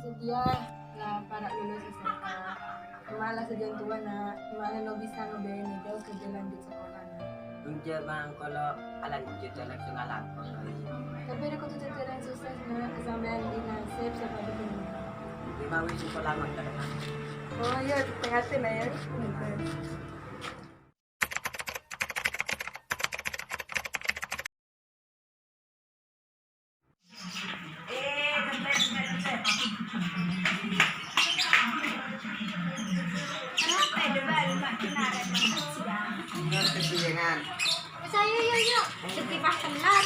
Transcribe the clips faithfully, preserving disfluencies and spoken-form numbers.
Setia la para' lulus S M A. Emma' la sajân towa, Na'. Emma' la lo' bisa ngabiayai neddhâ kerja lanjut sekolah, Na'. Enjâ', Ma', engko' lo' alanjut langsung alako, Roy. Tapè rè kodhu dhâddhi orèng sukses, Na'. Sampèyan dina nasib sè padâ bân Emma'. Iyâ, Ma', wis engko' la mangkat, Ma'. Oh, iyâ, tè-ngatè, Na', yâ. Ayo, ayo, ayo. Jadi pas kenal.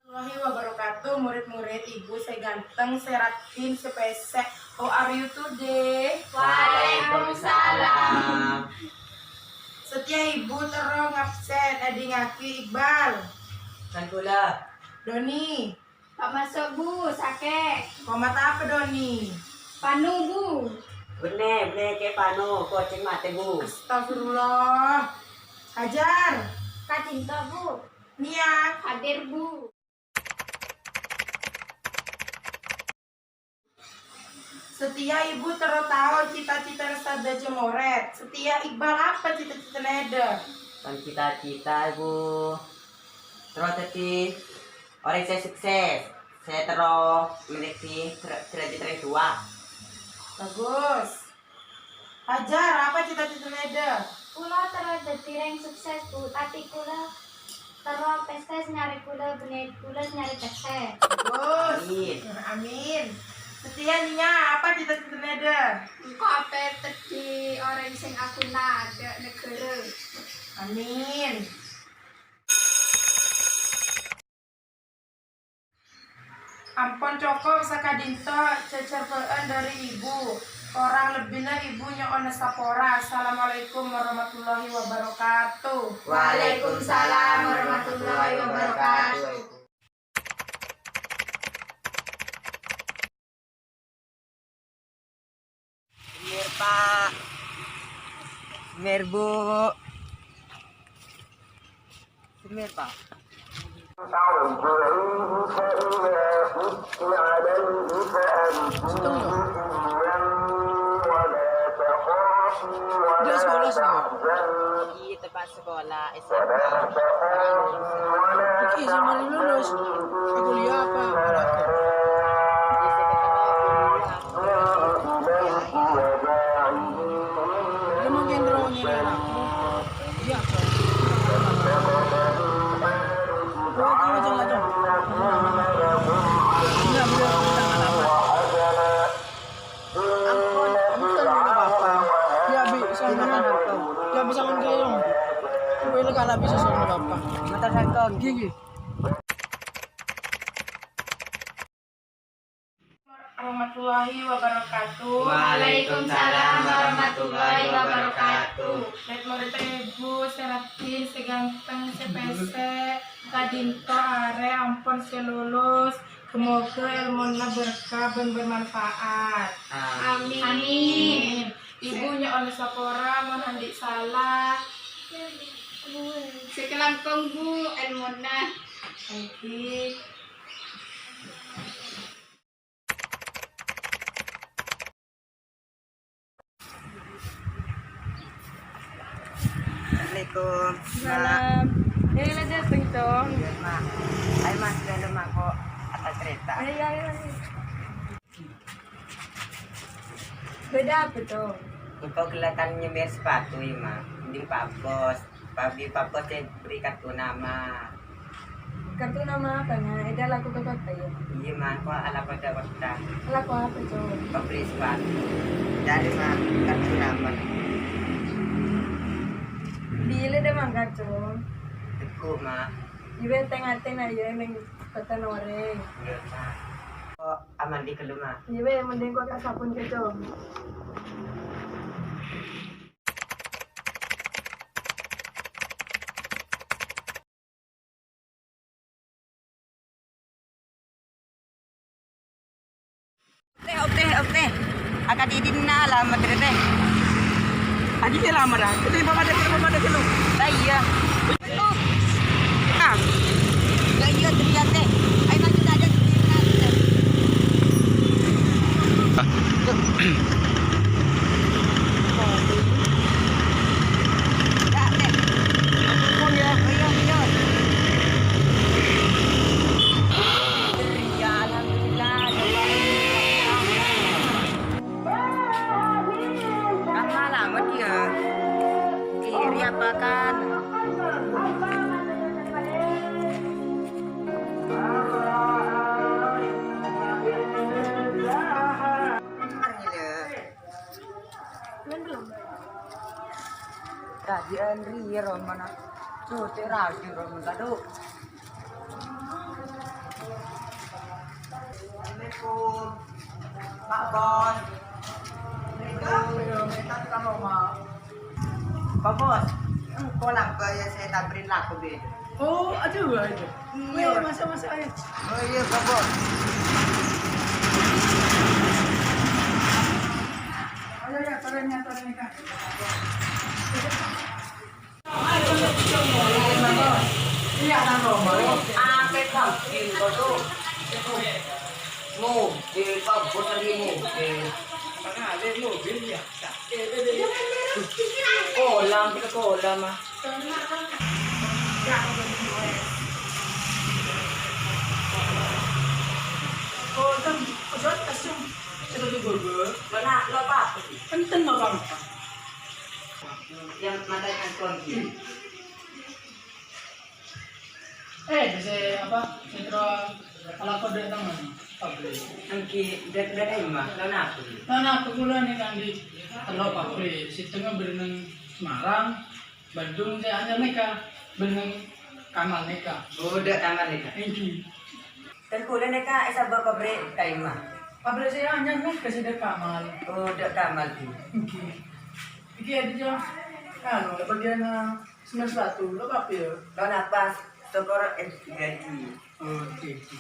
Warahmatullahi wabarakatuh, murid-murid, ibu sè ganteng, sè rajin, sè pèssè. How are you today? Waalaikumsalam. Satèya ibu terro ngabsen, èdingngaghi Iqbal. Kan kaulâ. Doni. Pak maso', Bu, sakè'. Koma tapa, Doni? Panu, Bu. Bânnè, bânnè kè panu, kocèng matè, Bu. Astagfirullah. Hajar. Ka'dinto, Bu. Nia. Hadir, Bu. Satèya ibu terro tao cita-citana sadhâjâ morèd. Satèya Iqbal apa cita-citana èdhâ? Kan cita-cita ibu terro dhâddhi orèng sè sukses, sè terro mèlè'aghi der-, derajat orèng towa. Bagus. Hajar, apa cita-citana èdhâ? Kaulâ terro dhâddhi rèng sukses, Bu. Tapè kaulâ terro pèssè sè nyarè kaulâ, bânnè kaulâ sè nyarè pèssè. Bagus. Amin. Amin. Satèya Nia, apa cita-citana èdhâ? Engko' apè dhâddhi orèng sè aghuna dâ' naghârâ. Amin. Ampon cokop saka'dinto cacarbâ'ân dâri ibu. Korang lebbina ibu nyo'ona sapora. Assalamualaikum warahmatullahi wabarakatuh. Waalaikumsalam warahmatullahi wabarakatuh. Semir, Pak. Semir, Bu. Semir, Pak. Dia sekolah sih. Pas sekolah S M A. Iki zaman lulus, kuliah apa olahraga? Dia mungkin terlalu ngira aku. Iya. Coba, coba, coba, coba. Enggak, beliau tentang apa? Ampon, ampon, enggak apa-apa. Ya, bi, soalnya, enggak bisa ngomong. Gue ini kalau bisa soalnya apa? Mata saya kok gigi. Warahmatullahi wabarakatuh. Waalaikumsalam warahmatullahi wabarakatuh. Murid-murid ibu, sè rajin, sè ganteng, sè pèssè, ka'dinto arè ampon sè lulus. Moghâ èlmona berkah bân bermanfaat. Amin. Amin. Ibu nyo'ona sapora mon andi' sala. Sakalangkong, Bu, èlmona. Oke. Assalamualaikum. Salam. Eh, la dâteng, Cong. Iya, Ma'. Ayo, Ma', dâlem aku atas kereta. Ayo, ayo, ayo. Bâdâ apa, Cong? Engko' ghellâ' kan nyemir sepatu, ya, Ma'. Mending Pak Bos. Pabi Pak Bos sè beri kartu nama. Kartu nama apa, Nga'? Èdâ alako ka kottha, yâ? Iyâ, Ma', engko' alako ka kottha. Alako apa, Cong? Pabri sepatu. Cari, Ma', kartu nama. Bilâ dâ' mangkat, Cong? Teggu', Ma'. Iyâ, tè-ngatè, Na', yâ, neng kottha orèng. Iyâ, Ma'. Kok amandi ghâllu, Ma'? Iyâ, mending kok ka sabun, Cong. Tè, oktè, oktè. Akadidinna alamat rè, tè. Adi kè lamar, ah. Itu yang pamadâ, yang pamadâ dulu. Lah, iyâ. Ah. Lah, Iya, terlihat, eh. Ayo, lanjut aja, terlihat. Ya, eh. Ampun, ya. Oh, iya, iya. Iya, alhamdulillah. Kan malamet, ya. Kiri apa kan? Tadi Andri ya, Roman. Tuh, cek radio, Roman, kado. Assalamualaikum. Pak Bos. Assalamualaikum. Pak Bos, engko' la bâjâ sè ètabri laku, Bè. Oh, aduh, aduh. Iya. Ayo, masuk, masuk, ayo. Oh, iya, Pak Bos. Ayo, ya, turun, ya, turun, ya. Mobil, Pak Bos, tadi mobil. Kolam, kita kolam, ah. Kolam, ojo tasem. Kita tuh bobot. Mana, lo apa? Enten, Bapak. Yang mata handphone. Eh, sè apa? Sè terro alako dâ' nang pabrik. Èngghi, dâ', dâ' ka'imma, laon apa? Laon apa kaulâ nèka andi' tello' pabrik, sèttongnga bâdâ nang Semarang, Bandung, sè anyar nèka, bâdâ nang Kamal nèka. Oh, dâ' Kamal nèka? Èngghi. Dhân kaulâ nèka èsabâ' pabrik ka'imma? Pabrik sè anyar nèka sè dâ' Kamal. Oh, dâ' Kamal, ghi. Èngghi. Èngghi, adhâjâ. Anu, bâgiyân, eh, Semester satu, lo apa ya? Laon apa? Sokor S tiga D. Oh, oke, oke.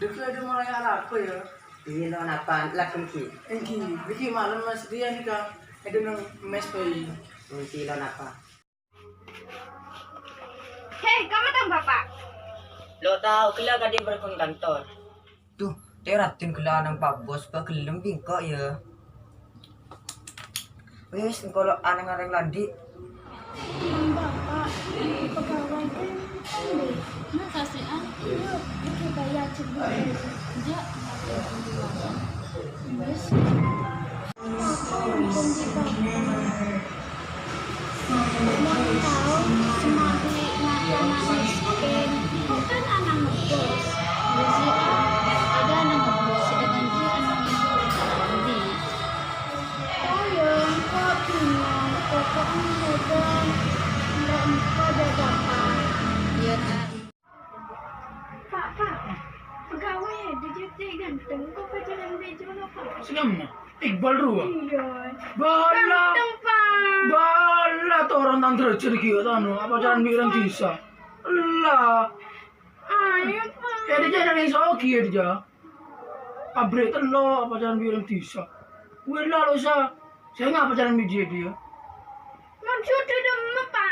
Dek, ada mulai arapa ya? Iya, laon apa? Lagu ki. Èngghi, nèka malem Mas Rian nèka. Ada nang mes bayi. Oke, laon apa? Hei, kamu tahu Bapak? Lo tahu, ghellâ' kadhi berkon kantor. Duh, tè raddhin ghellâ' nang Pak Bos, bâ' ghellem bi' engko' ya. Wis, engko' lo' aneng-aneng la andi'. Bang Bapak, pegawai kan andi'. Nah, kasih ah. Yuk, kita ya cek dulu. Enggak. Wis. Mon tao sè mabi' na'-kana' miskin, kok kan ana' ngebbhus? Iya sih, ah. Ada ana' ngebbhus, sedangkan dia ana' yang andi'. Tao ya, engko' bingung, pokoknya udah, nggak engko' ada dapat. Iya, Kak. Pak, Pak, pegawai di J T ganteng, kok pacaran bejo lo, Pak? Sing anu, Iqbal rowa? Iya. Bâlâ. Ganteng, Pak. Bâlâ, toron tang derajat iki ya, tano. Apa pacaran bi' orèng dhisa? Ella. Ayo, Pak. Ya, dia jangan yang sogi ya, dia. Pabrik tello', apa pacaran bi' orèng dhisa? Wela lo sa. Saya ngapa pacaran bi' dia? Maksudnya demi, Pak.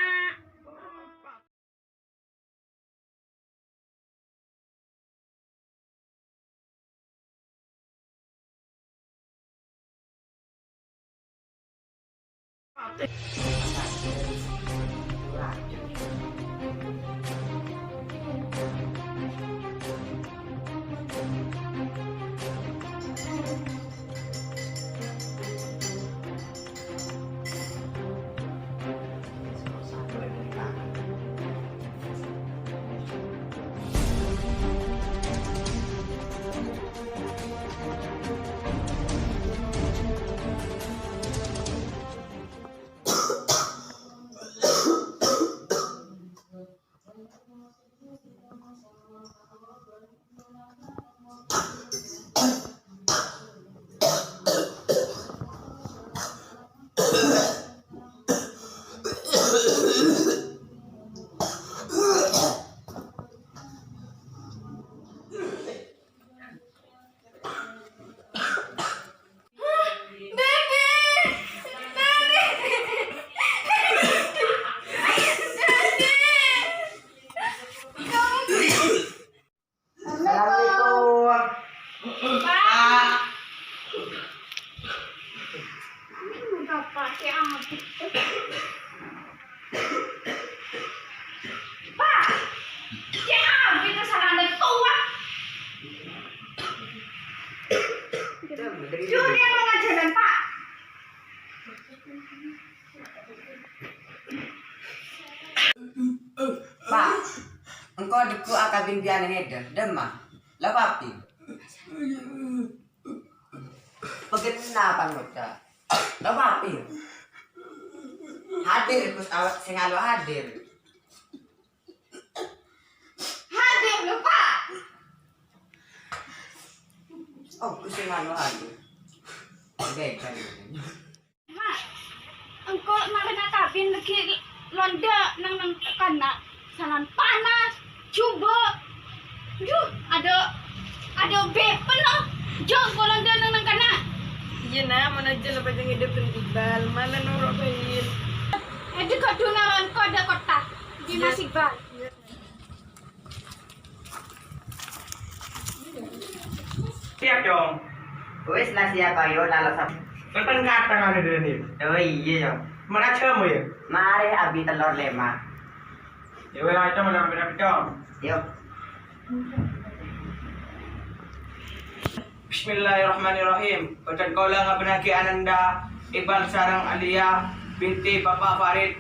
Jur, iyâ, mon ajhâlân, Pa'. Pa', engko' dâgghu' akabin bi' ana' ngèdhâ, dâmma? La papi? Paghenna pangoca'. La papi? Hadir, Gus, awak sing alo hadir. Hadir, lho, Pa'. Oh, Gus, sing alo hadir. Oke, baik. Ma', engko' marèna kabin lagi lonḍâ' neng, neng kanna'. Salan panas, jhubâ'. Duh, adâ', adâ' bèpèn, oh. Jhâ' engko' lonḍâ' neng, neng kanna'. Iyâ, Na', mon ajhâlân pajhât ngèdhâ bân Iqbal, mala noro' bhâi. Adâ' kadhuna engko' adâ' kottha. Di Mas Iqbal. Siap, Cong. Wis la siap, ayo, lalo sab- Kan kadhâng ada di sini. Oh, iyâ, Cong. Mana jam, ya? Marè abi tellor lèma'. Ya, wis, ayo, Cong, ada rapi-rapi, Cong. Yuk. Bismillahirrahmanirrahim. Bhâdhân kaulâ ngabânaghi Ananda Iqbal sareng Alia binti Bapak Farid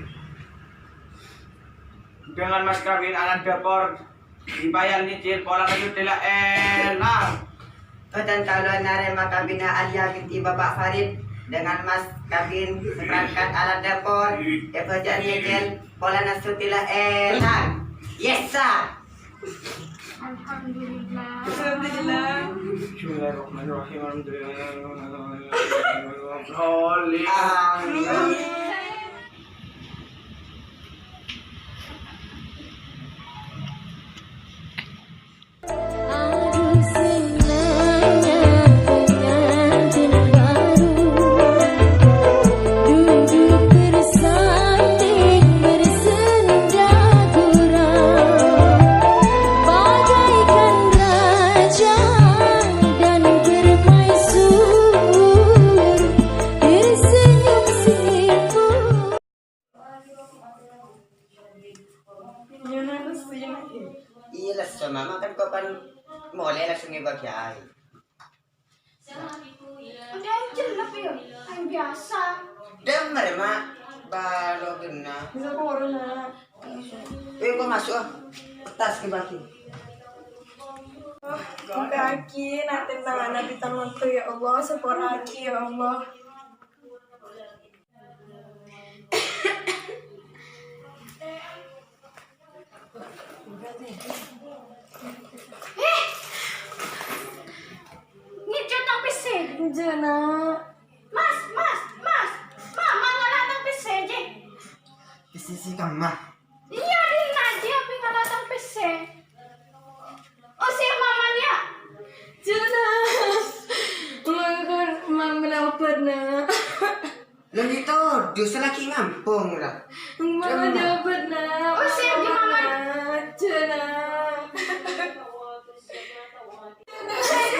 dengan mas kawin alat dapur. Dibayar nyicil polana sutila èlang. Bhâdhân kaulâ narèma kabinna Alia binti Bapak Farid dengan mas kabin seperangkat alat dapur. Èbâjâ nyicil polana sutila èlang. Yes, sir. Alhamdulillah. Alhamdulillah. Bismillahirrahmanirrahim. Alhamdulillah. Amin. Iyâ, lesso, Mama, kan kapan molè langsung èbâgiyâi. Ada yang jelek ya? Yang biasa. Denger, Mak. Balo genna. Bisa poro, Nak. Eh, kok masuk, ah? Tas dibagi. Oh, buka'aghi, nak tenang, anak kita mantu, ya Allah, sapora'aghi, ya Allah. Eh! Ngèco' tang pèssè. Jâ, Nak. Mas, Mas, Mas. Mama ngala' tang pèssè, Jè. Pèssè sè kamma? Iyâ, dinna, Jè, apa ngala' tang pèssè. Usir Mama, yâ. Jâ, Nak. Mama, Mama obat, Nak. Lha, ghi' todus, sè lagi ngampong, ra. Mama, obat, Nak. Usir, Mama. Jâ, Nak. Jâ, Nak.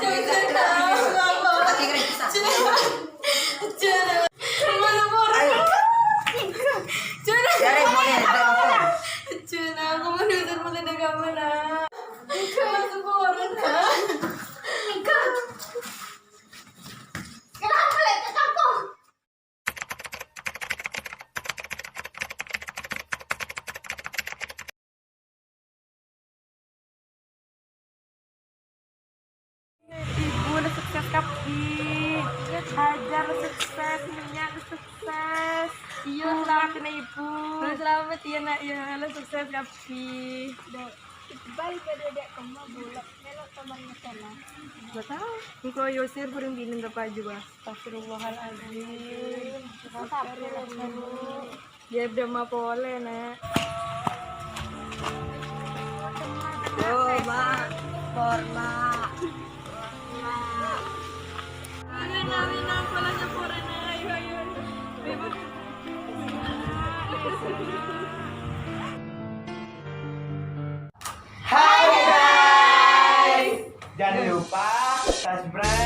Jâ, Nak. Jâ, Nak. Mama, obat. Ayo. Jâ, Nak. Jâ, Nak. Jâ, Nak. Mama, obat, Nak. Mama, obat, Nak. Kenapa lagi ke kampung? Ibu, la sukses kabbhi. Hajar la sukses, Nyonya la sukses. Iyâ, selamat, Ibu. Selamat, iyâ, Nak, iyâ, la sukses kabbhi. Iqbal bâdâ dâ' kemma bulâ, mèlo toman ngetela. Gak tau. Engko' èosir bhâreng binèna Bapak Juwa. Astagfirullahaladzim. Astagfirullah. Yâ, dâmma polè, Nak. Yo, Mak. Korma. Korma. Rina, Rina, polana polana. Ayo, ayo, ayo. Hai, guys. Jangan lupa subscribe.